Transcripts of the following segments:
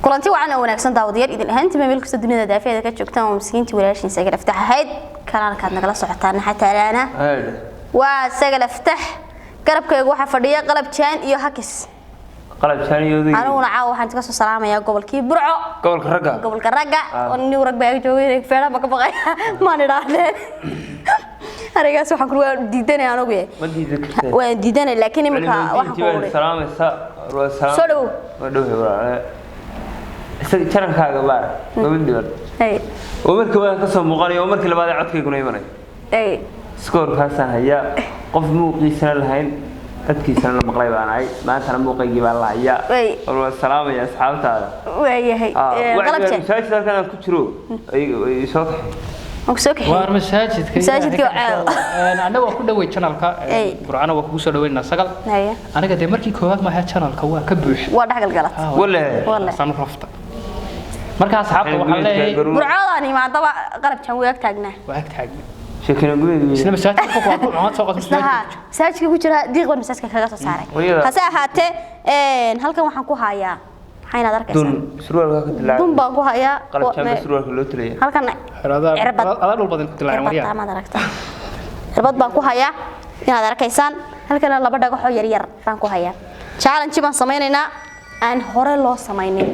Kulanti wacan oo wanaagsan, daawadayaal, idin ahaantiima meel kasta dunida daafeeda ka joogtaan. Waa miskiintii walaashiin Sagal Aftax ahayd. Kanaalkaad nagala socotaan xataa alaana waa Sagal Aftax. Garabkayga waxaa fadhiya Qalab Jaan iyo Hakis. Qalab jaaniyooday. Aniguna caawa waxaan iska soo salaamayaa gobolkii Burco. Gobolka ragga. Gobolka ragga oo nin rag baa joogay, feeraha ma ka baqaya maan idhaahdeen. Arigaas waxaan ku waan diidanay anigu yahay. Ma diidi kartee. Waan diidanay, laakiin imika waxaan ku Waan salaamaysa, waa salaam. Soo dhawow. Waa dhowhe walaale. Isaga jarankaaga baar maba dhiban. Hey. Oo markii waan ka soo muuqanayo, oo markii labaad ee codkayguna imanay. Hey. Iskoorkaasaan hayaa, qof muuqiisana lahayn, codkiisana la maqlay baan ahay. Maantana muuqaygii baa la hayaa. Way. War waan salaamaya asxaabtaada. Waayahay. Qalab Jaan. Masaajid halkan aan ku jiro ay soo kaxay. Waan ku soo kaxeeyey. Waar masaajidka. Masaajidka waa caawa. Annaga waa ku dhawey channelka. Ey. Burcana waa kugu soo dhaweynaa, Sagal. Haya. Aniga dee markii koowaad maaha, channelka waa ka buux. Waa dhexgalgalad. Wale. Walle. Sanu rafta. Marka asxaabta waxaan leeyahay Burcoodaan imaadaba Qalab Jaan way ag taagnaa. Waa ag taagna. Sheekina gudeed. Isla masaajidka qofku waa ku cunad soo qabto. Isla haa, masaajidka ku jira diiq baan masaajidka kaga soo saaray. Hooyada. Hase ahaatee, halkan waxaan ku hayaa, maxaa inaad arkaysaa? Dun surwaalka ka dilaac. Dun baan ku hayaa. Qalab jaan baa surwaalka loo tilaya. Halkan cirbad. Adaa dhul badan ku dilaacin Cirbad waryaa. Maad aragtaa, cirbad baan ku hayaa inaad arkaysaan. Halkana laba dhagaxoo yaryar baan ku hayaa. Challenge baan samaynaynaa aan hore loo samaynin,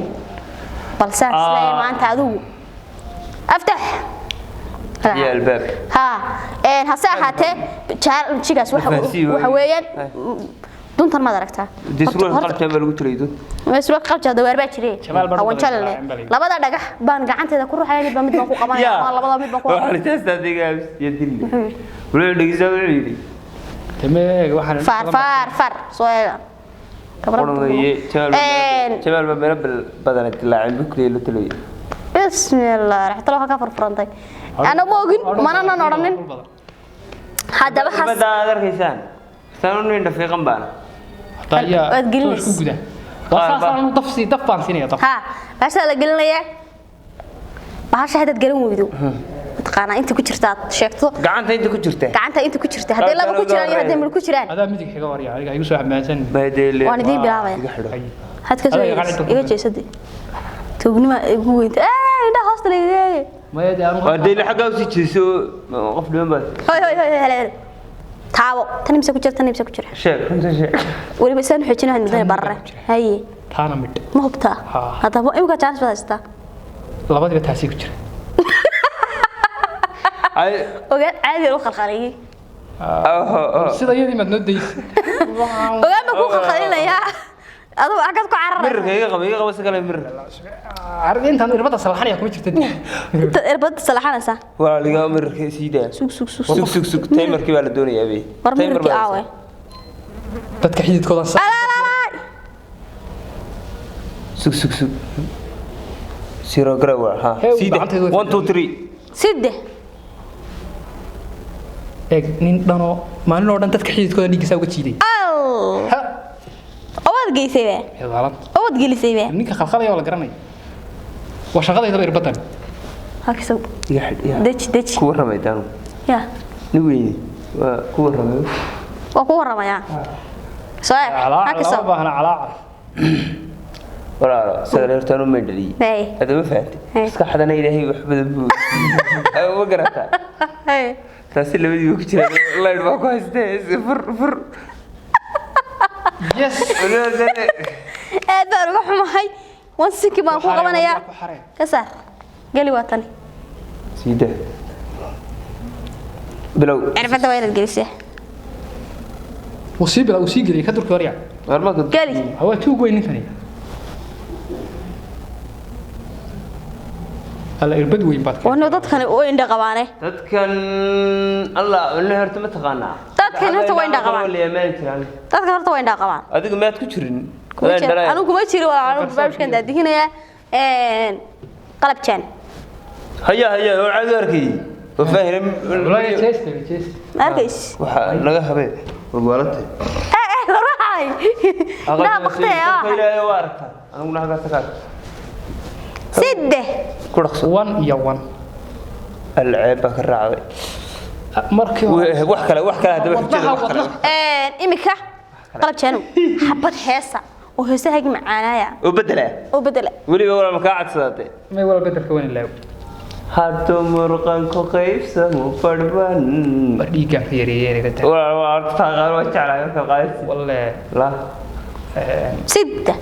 balse aan isleeyahay maanta adigu Aftax Iyo albaab. Ha, hase ahaatee challenge-gaas waxa Fahansiin waxa weeye. weeyaan duntan maad aragtaa. Dee surwaalka qalab jaan baa lagu tilay dun. Surwaalka qalab jaan dawaar baa jiray. Jamaal baa Hawan dhul badan challenge. dilaacin baa la yidhi. Labada dhagax baan gacanteeda ku ruxaya, mid baa mid baan ku qabanaya ama labada mid baan ku Waxaa la jeestaa adiga iyo dilli. Wuxuu dhegeysaa, wuxuu yidhi. Tamee waxaan Far far far soo eega. Qoran weeye, Jamaal Jamaal baa meelo badan dilaacin buu kuliyay la tilay. Bismillah, raxtalo ka furfurantay. Ana ma ogin, mana nan odhanin. Haddaba has Cirbadda aad arkaysaan. Saan u nin dhafiiqan baana. Waad gelinaysa. Ku guda. Waa saas aanu daf sii daf baan siinaya daf. Ha, bahasha la gelinayaa. Bahasha haddaad garan weydo, mataqaanaa inta ku jirta aad sheegto. Gacanta inta ku jirta. Gacanta inta ku jirta, hadday laba ku jiraan iyo hadday mid ku jiraan. Adaa midig xiga waryaa, aniga igu soo xamaansan. Badeele. Waan idiin bilaabaya. Iga xidho. Had ka soo Adiga gacanta ku iga jira. Jeesade tuugnima igu weynta ee indhaha hoosta lagaga eegay. Maya dee anu Waa deyle xaggaa usii jeeso, qof dhiman baa. Hoy hoy hoy, hele hele, taabo. Tan imse ku jira? Tan imse ku jira? Sheeg, runta sheeg. Weliba isaan xoojin waxaad mudane barare. Haye. Taana midh. Ma hubtaa? Haa. Haddaba imika jaanis baad haystaa. Labadiba taasi ku jira. Ay, Ogaan caadi loo khalkhaliyey. oh, oh. Sida iyadii maad noo daysa. Ogaan baa kuu khalkhalinayaa, adigu agad ku cararaysa. Mirarka iga qaba, iga qaba si kale mirar. Arrin intaan irbada salaxanaya kuma jirta. Intaad irbada salaxanaysaa. Walaaliga mirarka sii daa. Sug sug sug. Sug sug sug, timerkii baa la doonayaa bay. War Timer mirarkii baa la aawe? Dadka xididkooda sa. Alaalaalay. Sug sug sug. Zero gram waa, ha. Hey, Sii daa. gacantaydu way 1 2 3. Sidde. Eeg nin dhanoo maalin oo dhan dadka xididkooda dhiiggiisa uga jiiday. Al Ha. Owaad geysay be. Yadaalan. Owaad gelisay be. Ninka khalkhalaya waa la garanaya. Waa shaqadaydaba irbadan. Halkiisow. Iga xidh, iga xidh. Deji deji. Ku warramay daanu. Ya. Nin weyni. Waa ku warramay. Waa ku warramayaa. Soo eeg. Calaaca Halkiisow. lama baahna calaaca. Walaalo, sagaal hortaan u maydhaliyey. Hey. Hadda ma fahantay? Hey. Maskaxdana Ilaahay wax badan buu. Ay, ma garataa? Hey. Taasi labadii ku jiraan. Light baa ku haystee. Fur fur. Yes. Walaalo, Aad baan uga xumahay. Wan sinki baan ku Ku xaree, qabanayaa. ku xaree. Ka saar. Geli, waa tani. Sii daa. Bilow. Cirbada waa inaad gelisee. Wuu sii bilaa, wuu sii geliyay ka durki waryaa. Warma ka Geli. Waa tuug weyn ninkani. Alla irbad weyn baad. Wano dadkani oo indha qabaane. Dadkan Allah ilaa horta ma taqaanaa. Dadkan horta waa indha qabaan. Wala yamaan jiraan. Dadkan horta waa indha qabaan. Adigu miyaad ku jirin? Kuma jiro. Anigu kuma jiro walaa, anigu barnaamijkan daadihinayaa. Qalab Jaan. Haya haya, oo caadi arkay. Oo faahin. Walahi jeeste jeeste. Ma arkays? Waxa laga habee. Walaaltay. Eh eh, ruuxay. Indhaha baqtay ah. Ilaahay waa aragtaa. Aniguna halkaas ka Sidde. ku dhaqso. One iyo one. Alceeb baa ka raacday. Markii hore Wax kale, wax kale hadaba xujada, wax kale. Imika Qalab Jaanow, xabad heesa. Oo heesahaagi macaanaaya. Oo bedela. Oo bedela. Weliba walaal ma kaa cadsadatay? May wala bedelka waan ilaaw. Hadduu murqanku qaybsamo fadhban. War dhiiggaan ka yareeyay inaga daa. Walaal waa horta taa qaar waa jeclahay marka qaadaysid. Walle. La. Sidda.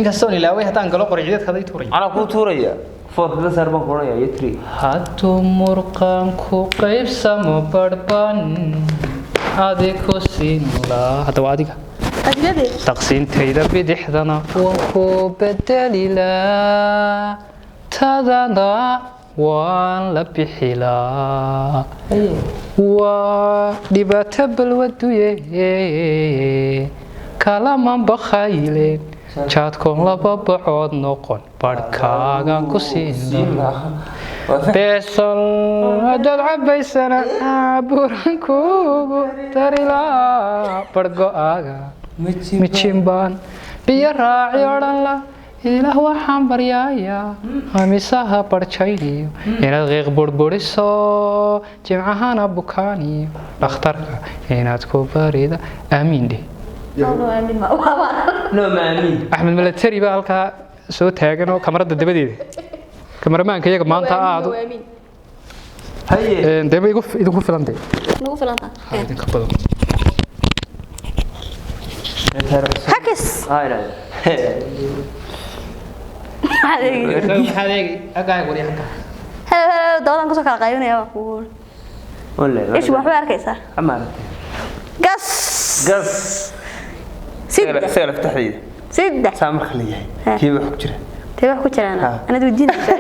Inkastoon ilaaway haddaan galo qoricideedka haday tuuray. Anaa kuu tuuraya. Foorka ka saar baan ku odhanayaa iyo three. Hadduu murqanku qaybsamo barban adiku siin laa. Hadda waa adiga. Adigade. Taqsiintayda bidixdana waan ku bedeli laa, tadana waan la bixi laa. Waa dhibaato balwaduye kalaman bakhayleen jaadkoon laba bacood noqon barhkaagaan ku siin laa. Beesal haddaad cabaysana buran kuugu darilaa barhgo'aaga mijimbaan biyo raaci odhan la. Ilaah waxaan baryaaya hamisaha barjayniyo inaad qiiq burburiso jimcahana bukaaniyo dhakhtarka inaad ku barida aamiin dheh. No maamiin. Axmed Milateri baa halkaa soo taagan oo kamarada dabadeeda kamaramaanka iyaga maanta aad Haye. Dee ma idinku filan dee. Nagu filanta. Idinka badan. Hakis. Haa ilaah. Maxaad eegi agaaga wari halkaa. Hello hello, doodan kusoo kala qaybinaya waa kugu. Walle. Ish waxba arkaysaa. Amaartay. Gas. Gas. Sidda. Isaga laftaxdiida. Sidda. Saa marka la yahay. Kii wax ku jira. Tee wax ku jiraan. Anad weydiinaysa.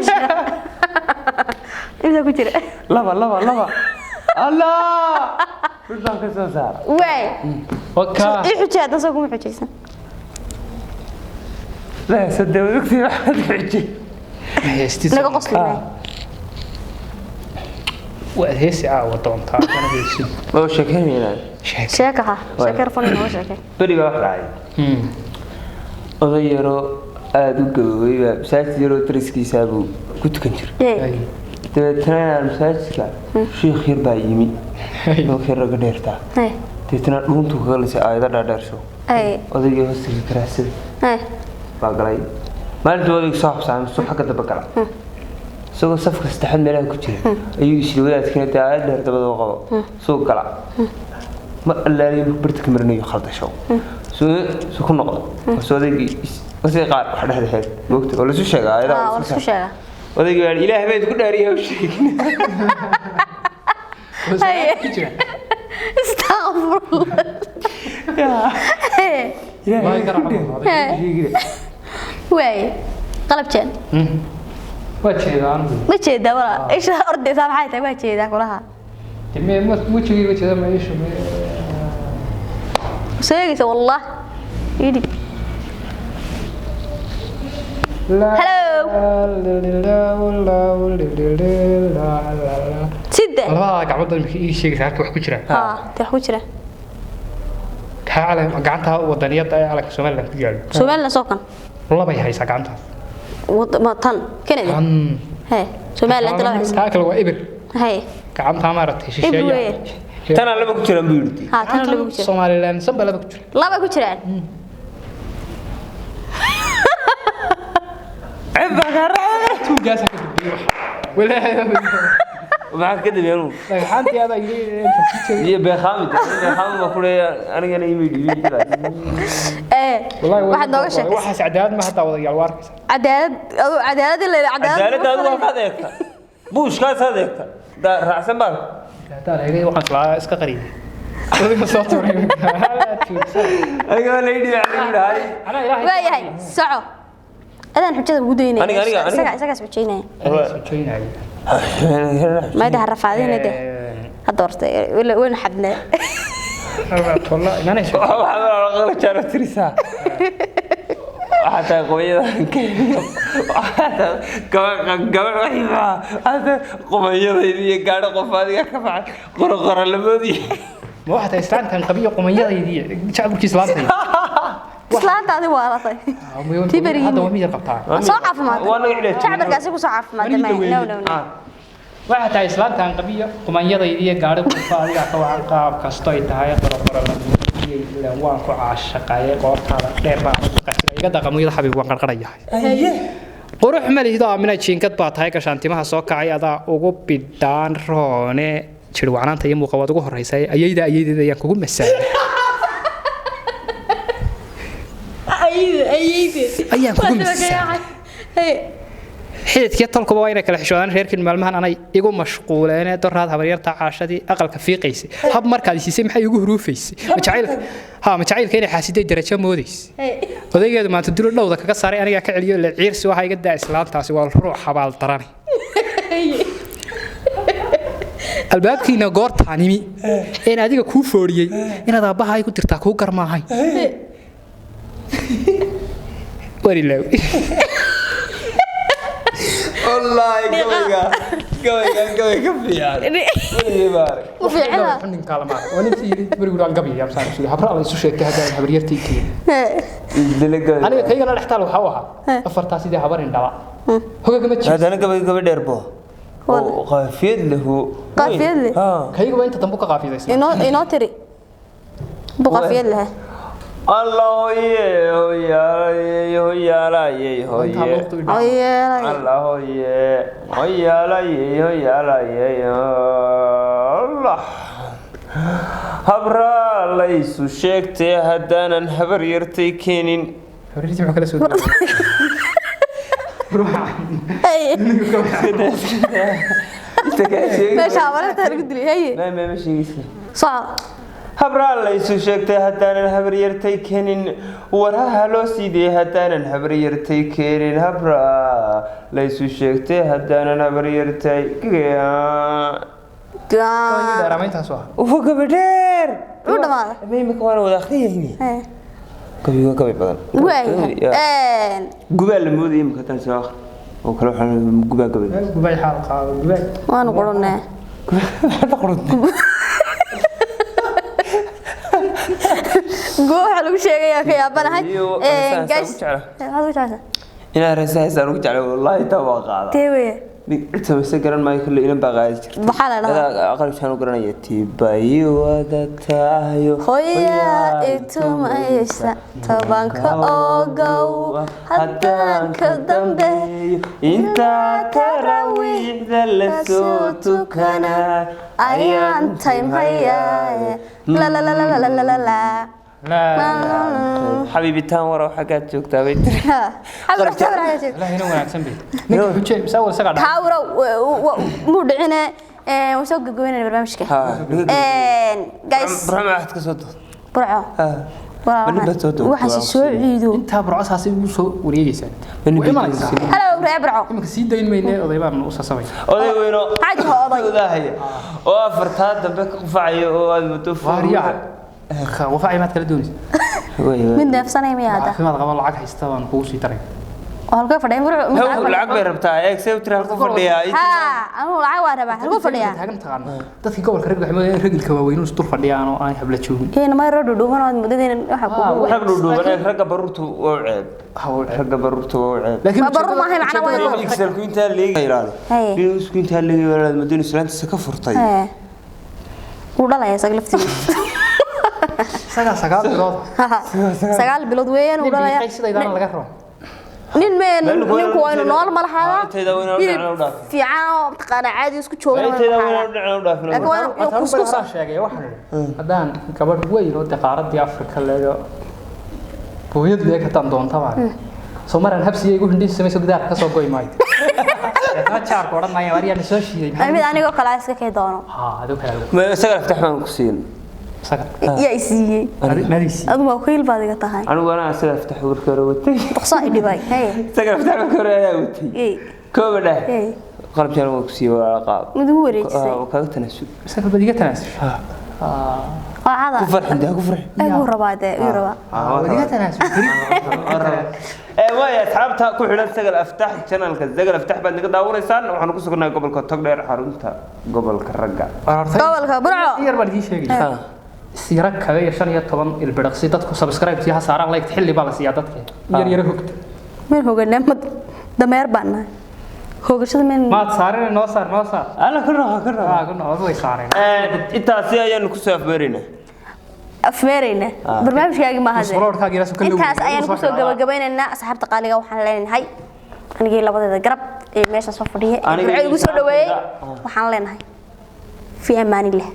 Imisa ku jira? Laba laba laba. Allah! Mid baan ka soo saara. Waay. Wakaa. Ii xujay hadda soo kuma xujaysan. La saddex waqti waxaad xujay. Heestiisa. Naga qosli maayo. Waad heesi caawa doontaa kana heesi. Waa sheekeynayna. Sheek. Sheeka ha. Sheeka rafan inoo sheekay. Beri baa wax dhacay. Oday yaroo aada u gaboobay baa masaajid yaroo dariskiisaa buu ku tukan jiray. Dabeetana inaan masaajidka shiikh yar baa yimi. Shiikh yar raga dheertaa. Dabeetana dhuuntuu kaga lisay aayado dhaadheerso. Odaygii hoostiga karaasada baa galay. Maalintuu odaygu soo habsaamay suu xagga dambe gala. Isagoo safka saddexaad meelaha ku jira ayuu isli wadaadkiina dee aayad dheer dabada u qabo suu gala. Mar allaaliyo markuu barta ka marinayo khaldasho. Suu ku noqdo. Soo odaygii wasii qaar wax dhexdhexeed moogta oo laisu sheegaa aayadaha Waa la isku sheegaa. Odaygii baa yidhi, Ilaahay baa idinku dhaariyay ha u sheegin. Astaghfirullah. Ilaahay baa idinku dhaariyay. Waay. Qalab jeen. Waa jeedaa anigu. Ma jeedaa walaa. Isha ordaysaa maxay tahay waa jeedaa kulaha. Dee ma wejigayga jeeda ma ishu. Soo eegaysa wallah. Idhi. Sidda. Labada gacmood imika ii sheegaysa halka wax ku jira. Haa, tee wax ku jira. Kaa calan gacanta wadaniyada ee calanka Somaliland ku yaalo. Somaliland soo kan. Labay haysaa gacantaas. Ma tan Canada. Tan. Hee, Somaliland laba haysaa. Taa kale waa ibir. Hee. Gacanta maaragtay Ibir shisheeya. weeye. Tanaa laba ku jiraan buu yidhi. Haa, tan laba ku jira. Somaliland sanba laba ku jira. Laba ku jiraan. Cib baa kaa raacday. Tuugaas ka dambeeyay wax. Walaahi. Maxaad ka dambeeyay anugu? Dhagxaantii adaa yidhi inta si jeedo. Iyo beekhaami beekhaami baa ku leeyahay anigana imi dhiibin. Wallaahi Waxaad nooga sheekaysay. Waxaas cadaalad ma hataa wadayaal waa arkaysaa. Cadaalad, aduu cadaalad ilaa cadaalad. Cadaaladda adigu halkaad eegta. Buushkaasaad eegta. Raacsan baa. Hadaa la eegay waxaan islaa iska qariyay. Adiga soo tuuray. Aniga waa la ii dhibay anigu dhahay. Anaa ilaahay. Waayahay, soco. Adaan xujada ugu daynaya. Aniga, aniga, aniga. Isaga isagaas xujaynaya. Xujaynaya. Maada ha rafaadina de. Hadda horta wayna xadnaa. Tolla imanayso. Waxaad walaal jaaro tirisaa. Waxaa tahay qoyada waxaa tahay gabadh wixii maxaa waxaa tahay qumayadayda iyo gaadho qof adiga ka baxay qoraqoralamoodii. Ma waxaa tahay islaantan qabiyo qumayadaydii jacburkii islaantayda. Islaantaadi waalatay. Tii berigii. Hadda waa miyir qabtaa. Soo caafimaadday. Waa naga cilaajiye. Jacbarkaasi ku soo caafimaadday. No no no. Waxaa tahay islaantan qabiyo qumanyadaydii iyo gaadho qofa adiga ka wacan qaab kasto ay tahay qoraqoralamoodii. Qayriyey ilaan waan ku caashaqaayay, qoortaada dheer baan ku qashay, iga dhaqamuyada xabiib, waan qarqarayahay. Qurux ma lihdo Aamina, jiinkad baa tahay, gashaantimaha soo kacay adaa ugu bidhaan roone, jirwacnaanta iyo muuqa waad ugu horreysay, ayayda ayaydeed ayaan kugu masaayay. Ayayde ayayde. Ayaan kugu masaayay. Xididkii tolkuba waa inay kala xishoodaan, reerkin maalmahan anay igu mashquuleene, doraad habaryarta caashadii aqalka fiiqaysay, hab markaad siisay maxay igu huruufaysay? Ma jacaylka ha, ma jacaylka inay xaasiday darajo moodaysay? Odaygeedu maanta dulo dhowda kaga saaray, anigaa ka celiyo la ciirsi, waxaa iga daa islaantaasi waa ruux xabaal darane. Albaabkiina goortaa nimi een adiga kuu fooriyey inaad aabbaha ay ku dirtaa kuu garmaahay warilaaw. Wallaahi gabayga gabaygan gabay ka fiican weligay baa arag. U fiicina. Ninka lama waa ninkii yidhi berigu aan gabyaya amsaan isu habra la isu sheegtay haddaan habaryartii keenay. Isdile gabay. Aniga kaygana dhextaal waxaa u ahaa afartaa sidii habar indhala hogagama jiro. Haddana gabay gabay dheer bo oo qaafiyad lahu. Qaafiyad leh? Ha. Kayguba inta dambu ka qaafidaysa. Inoo tiri buqafiyad leh. Allah hoye hoyaalaye hoyaalaye hoye. Oyeelay. Allah hoye hoyaalaye hoyaalaye Allah, habraa laysu sheegtay haddaanan habar yartay keenin. Habaryartii muxuu kala soo duway ruuxa? Inta kaa sheegi. Meesha habaryarta lagu dilay, haye. Ma sheegaysa. Soco. Habraa laysu sheegtay haddaanan habaryartay keenin, waraha loo siidiyey haddaanan habaryartay keenin, habraa laysu sheegtay haddaanan habaryartay. Dheeraamayntaas waa. Ufa gabadheer. U dhamaaday. Ma imika waana wada akhriyayni. Gabi waa gabay badan. Waaya. Gubaa la moodayay imika haddaan soo akhri oo kale, waxaan gubaa gabay. Gubay xaal qaado gubay. Waanu qurunee. Maxaad qurunta? Guba waxaa lagu sheegayaa ka yaabanahay. Iyo heesaha Guys, ugu jeclaa. Maxaad ugu jeclaa? Inaa heesaha ugu jeclay wallaahi taa waa qaada. Tee weye? Cid samayse garan maayo, kolley inan baa qaadi jirta. Maxaa la dhahaa? Adaa aqalib shaan u garanaya tibayi wadataayo. Hooyaa itumaysa tobanka ogow haddaan ka dambeeyo intaa tarawiixda la soo tukanaa ayaan time hayaaye lalalalalala. Xabiibitaan warow xaggaad joogtaa bay tiri. Ilaahina wanaagsan bay ninka xuje misaa wal isagaa dhaca. Taawro muu dhicine, waan soo gabagabeynayna barnaamijka. Guys. Burco maxaad ka soo dood? Burco. Waxaan soo ciido. Intaa burcosaasi ugu soo wareegaysaa. Bani way imanaysaa. Hello reer Burco. Iminka sii dayn mayne, oday baan u sasabay. Oday weyno. Maxaa jira oday? Odaahaya oo afartaa dambe ka qufacaya oo aad muddo. Waaryaha wafacay maad kala doonaysa? Mid neefsanaya miya hadda? Caafimaad qaba, lacag haysta baan kugu sii daray. Oo halkee fadhiya Burco? Haw, lacag bay rabtaa, eeg see u tiri halku fadhiyaa. Ha, anuu lacag waa rabaa, halkuu fadhiyaa? Taagan taqaana dadkii gobolka rag waxay moodayaan in ragilka waaweyn is dul fadhiyaan oo aan habla joogin. Een ma roo dhudhuuban oo muddadeen waxa ku Rag dhudhuuban, eeg ragga baruurtu waa u ceeb. Ragga baruurtu waa u ceeb. Laakiin Ma baruur maahay, macna waa inuu- Excelku intaa leegi ilaali. Haye. Isku intaa leegi ilaali muddo islaantiisa ka furtay. Ee wuu dhalaya isaga laftigiisa. Isagaa 9 bilood. 9 bilood weeyaan uu dhalaya. Nin sidaydaana laga rabo. Nin meen Ninku waa ninku waa inuu nool ma lahaada. Intayda waa inuu Hilib dhacna u dhaafin. Fiican oo mataqaanaa caadi isku joogan waa inuu Intayda waa lahaada. inuu dhacna u dhaafin. Laakiin waa inuu kuskus Waxaan sheegay waxaan idhi haddaan gabadh weyn oo daqaaradii Afrika leego booyad leeg haddaan doontaba soo maraan habsiga igu hindhisi samayso gidaarka ka soo goy maayo, taa jaarka odhan maayo waryaa soo shiiday. Ay, mid anigoo kale iska kay doono. Ha, adoo kale. Ma isaga laftax baan ku siin. Isaga. Yaa i siiyey? Nadiisi. Adigu waa kuyil baad iga tahay. Anigu anaa isaga laftax warka hore watay. Boqsaa i dhibay, haye. Isaga laftax warka hore ayaa watay. Ey. Kooba dheh. Ey. Qalab jaan waan ku siiyey waa qaab. Mid ugu wareejisay. Waa kaaga tanaasul. Isaga baad iga tanaasushay. Waa cada. Ku farxin daa, ku farxin. Ay, wuu rabaa dee, wuu rabaa. Waad iga tanaasushay. Waaya asxaabta ku xidhan Sagal Aftax channelka Sagal Aftax baad naga daawanaysaan. Waxaanu ku sugannahay gobolka Togdheer, xarunta gobolka ragga. Gobolka Burco. Yar baan idiin sheegay siira kaga iyo 15 ilbiriqsi dadku subscribe ha saaraan, like xilli baa la siiyaa dadka yar yar hogta. Meel hoganaa ma dameer baan nahay hoogashada meel. Maad saarin, noo saar, noo saar. Alla ku noqo, ku noqo. Aa ku noqo, way saareen. Intaasi ayaanu kusoo afmeeraynaa. Afmeerayna barnaamijkaagi maaha. Musquloodhkaaga ilaa sukan la Intaas weeyay. ayaan Soo kusoo xidhaa. gabagabaynaynaa. Asxaabta qaaliga, waxaan leenahay anigii labadeeda garab ee meesha soo fadhiya ee Aniga Burco igu soo dhaweeyey, iyo waxaan leenahay fi amaanillah.